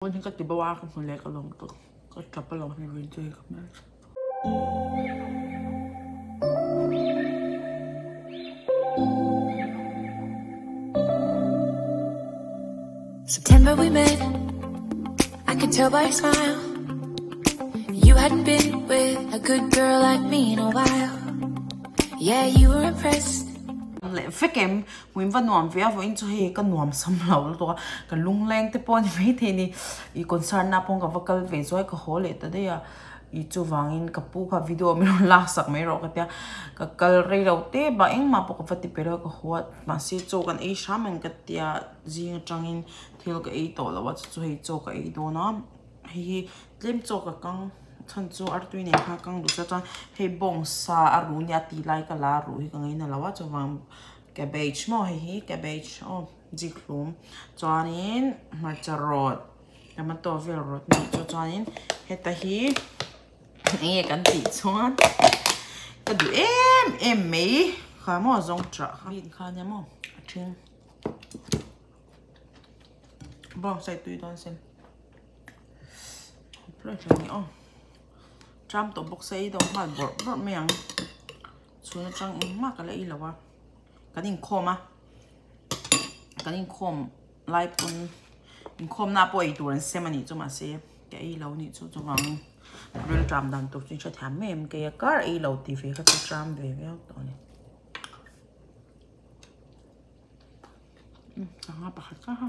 Phone hi ka ti bo a ka hmu leh ka lawm tawh ka tap alawm hei video hi ka hmel September we met I could tell by your smile You hadn't been with a good girl like me in a while Yeah you were impressed Leh vek em Hmuin va nuam ve a vawiin chu hei ka nuam sam lo lutuk a ka lungleng te pawh a ni maithei a ni ih concert na pawh ka va kal ve chuai ka haw leh ta daih a ih chuvangin ka pu kha video min rawn lak sak mai rawh ka tia ka kal rei lo tep a engmah pawh ka va ti pe lo a ka haw a mahse chaw kan ei hram ang ka tia zing atangin thil ka ei tawh lo a chu chu hei chaw ka ei dawn a hei hi tlem chaw ka kang chhan chu artui nen khan kang duh se chuan hei bawngsa a ru nia tih lai ka la ruh hi ka ngaina lo a chuvang Cabbage maw hei hi cabbage aw zikhlum chuanin hmarcha rawt tomato vel rawt a nih chu chuanin heta hi enge kan tih chuan ka duh em em mai kha maw zawng ṭah kha bean kha ania maw a ṭhing bawngsawi tui dawn sin aw ṭam tawh bawk se ei deuh nghal bawrh bawrh mai ang. Chhun atang engmah ka la ei lo a, kan inkhawm a, kan inkhawm lai pawn inkhawm na pawh ei tur an sem a nih chu mahse ka ei lo nih chu chuvang ril ṭam dan tur chu in hrethiam mai em kei a kar ei lo tih ve kha chu ṭam ve viau tawh a ni. Sangha pakhat kha ha.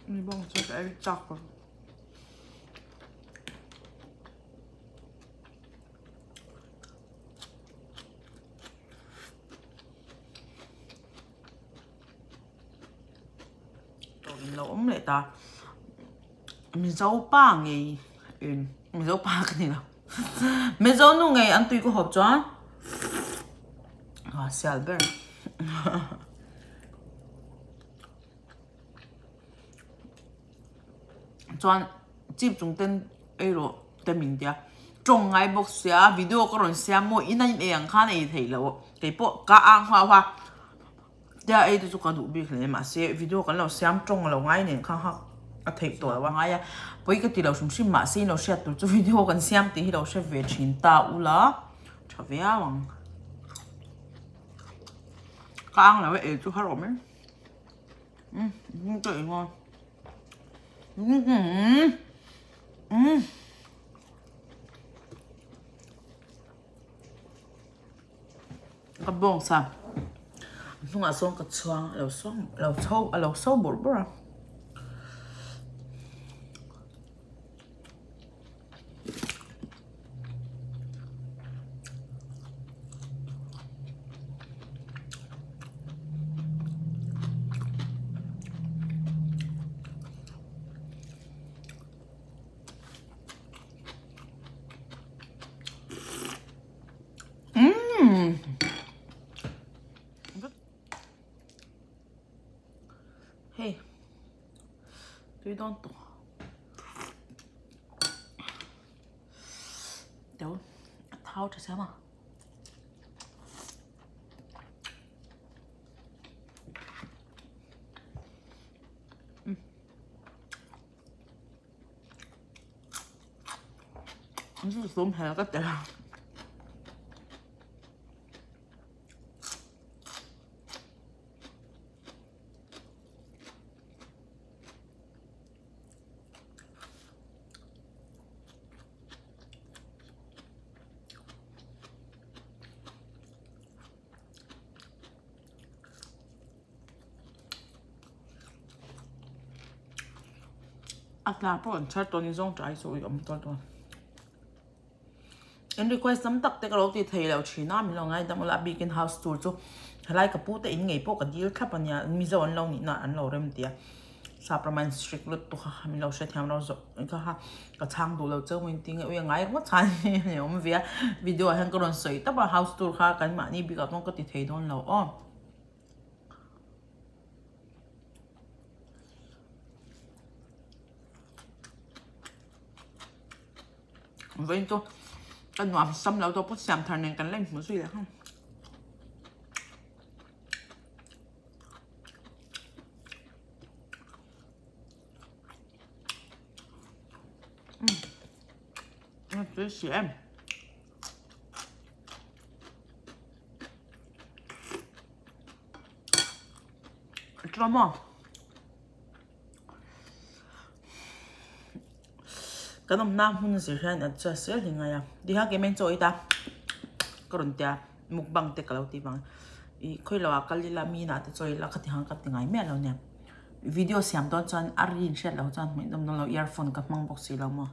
Ni bawng chu ka ei chak lo. Lo awm leh ta Mizo pa ngei in Mizo pa ka ni lo Mizo nu ngei an tui ka hawp chuan a sial ber. Chuan chip chung ten ei rawh te min tia tawng ngai bawk sia video ka rawn siam maw in a in ei ang khan ei theih loh keipawh ka ang huau a tia ei te chu ka duh bik hle mahse video kan lo siam tawng lo ngai nen kha kha a theih tawh lo a ngai a pawi ka ti lo hrim hrim mahse in lo hriat tur chu video kan siam tih hi lo hre ve thin ta ula tha viau ang ka ang lo e ei chu har awm em. Ka bawng sa a hnungah sawn ka chhuang a lo sawng a lo chho a lo so bawrh bawrh a. Hei tui dawn tawh. Teu a thau tha sia maw. An chu sum hel ka tel a. A tla pawh an chhar tawh a ni zawng ṭai chu ui awm tawh dawn. In request tam tak te ka lo ti thei lo thin a, min lo ngaidam ula a bikin house tour chu helai ka pu te in ngei pawh ka dil thlap a nia, Mizo an lo nih na an lo rem tia Sapram a in strict lutuk a, min lo hrethiam lo zawk kha kha ka chhang duh lo cheu in ti nge ui a ngai ringawt chhan hi a awm ve a, video ah hian ka rawn sawi tawp a house tour kha kan mahni bikah chuan ka ti thei dawn lo aw. Vawiin chu ka nuam sam lo tawh pawh siam thar nen kan la inhmuh zui leh ang. Tui si em. Chuan maw kan awmna hmun zir hian adjust zel hi ngai a tihian keimah in chaw ei ta ka rawn tia mukbang te ka lo tih vang ih khawi lo ah kal ila mi inah te chaw ila khati ang ka ti ngai miah lo nia video siam dawn chuan a ri in hriat loh chuan hmuih nawm dawn lo earphone ka hmang bawk si lo maw.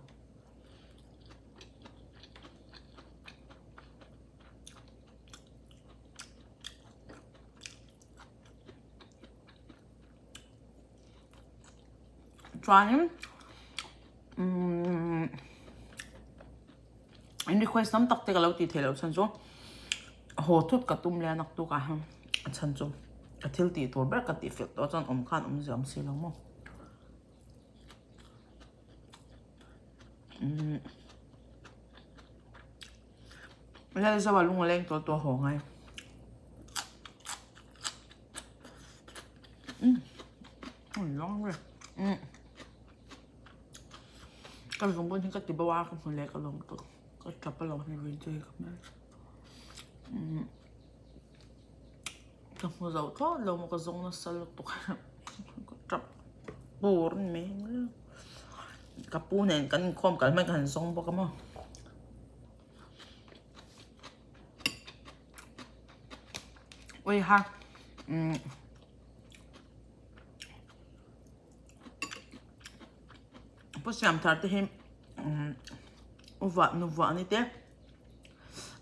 Chuanin umm in request tam tak te ka lo tih theih loh chhan chu haw thut ka tum leh a naktuk ah hian a chhan chu ka thil tih tur ber ka tih fel tawh chuan awm khan awm ziah awm si lo maw. Umm Lalzova lung a leng tawh tawh haw ngai. Ka zung pawh hi ka ti bo a ka hmu leh ka lawm tawh ka tap alawm hei video hi ka hmel ka hmu zo thlawt lo maw ka zawng nasa lutuk a ka tap bur a ni mai ka pu nen kan inkhawm kal hma in ka han zawng bawk a maw. Ui ha umm pu siam thar te hi umm u vah nu vah ni te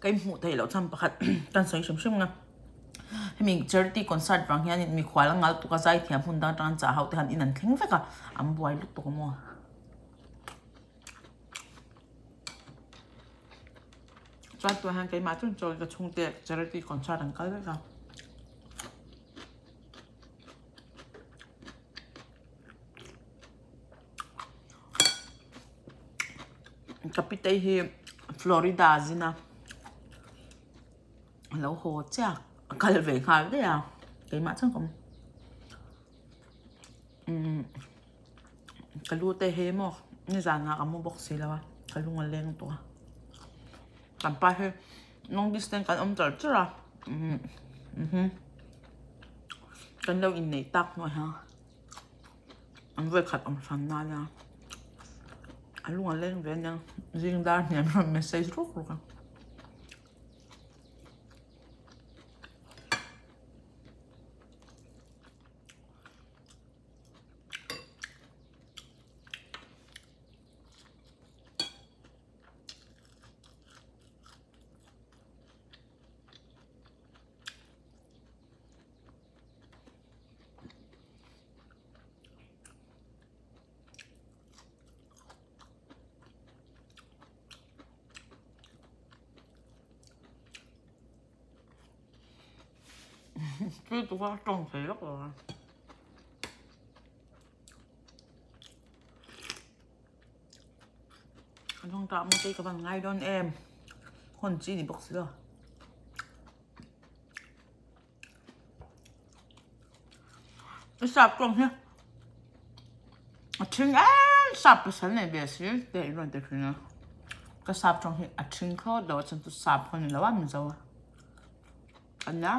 ka inhmuh theih loh chhan pakhat kan sawi hrim hrim a hemi charity concert vang hian mikhual a ngal tuk a zaithiam hun dang atang an chah ho te han in an thleng vek a an buai lutuk a maw. Chuan tunah hian keimah chuan chaw ka chhungte charity concert an kal vek a. Ka pitei hi Florida a zin a, a lo haw chiah a kal ve nghal daih a keimah chuan ka awm. Umm ka lu te hi maw nizanah ka mu bawk si lo a ka lung a leng tawh a kan pa hi long distance kan awm char char a umm mhm kan lo inneih tak hnuai hian an vawi khat awm hran nan a a lung a leng ve ania zing dar hniam rawn message ruk ruk a. Tui tuk a tawng thei lawk lo a. A dawng tah maw tei ka van ngai dawn em. Hawn chi ni bawk si lo. I sap tawng hi a thing em sap pasal nei ve si te in rawn ti thin a. Ka sap tawng hi a thing thlawt lo a chhan chu sap hawn ni lo a Mizo a. Ania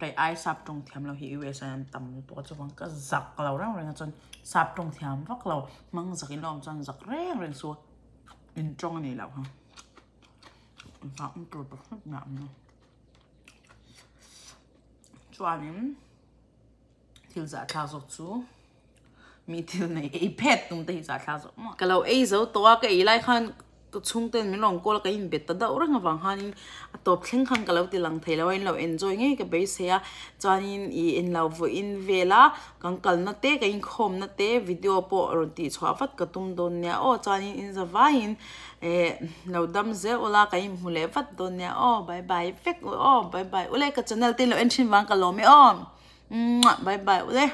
kei ai sap tawng thiam lo hi US ah hian tam lutuk a chuvang ka zak lo reng reng a chuan sap tawng thiam vak lo hmang zak in la awm chuan zak reng reng chu in tawng a ni loh ha. Chuanin thil zahthlak zawk chu mi thil nei ei phet tum te hi zahthlak zawk maw. Ka lo ei zo tawh a ka ei lai khan ka chhungten min rawn call a ka inbet ta deuh reng avang khanin a tawp thleng khan ka lo ti lang thei lo a in lo enjoy ngei ka beisei a chuanin ih in lo vawiin vel a kan kalna te ka inkhawmna te video pawh rawn tih chhuah vat ka tum dawn nia aw chuanin in za vaiin Eh lo dam zel ula ka inhmu leh vat dawn nia aw bye bye vek u aw bye bye ule ka channel te in lo en thin vang ka lawm e aw bye bye ule.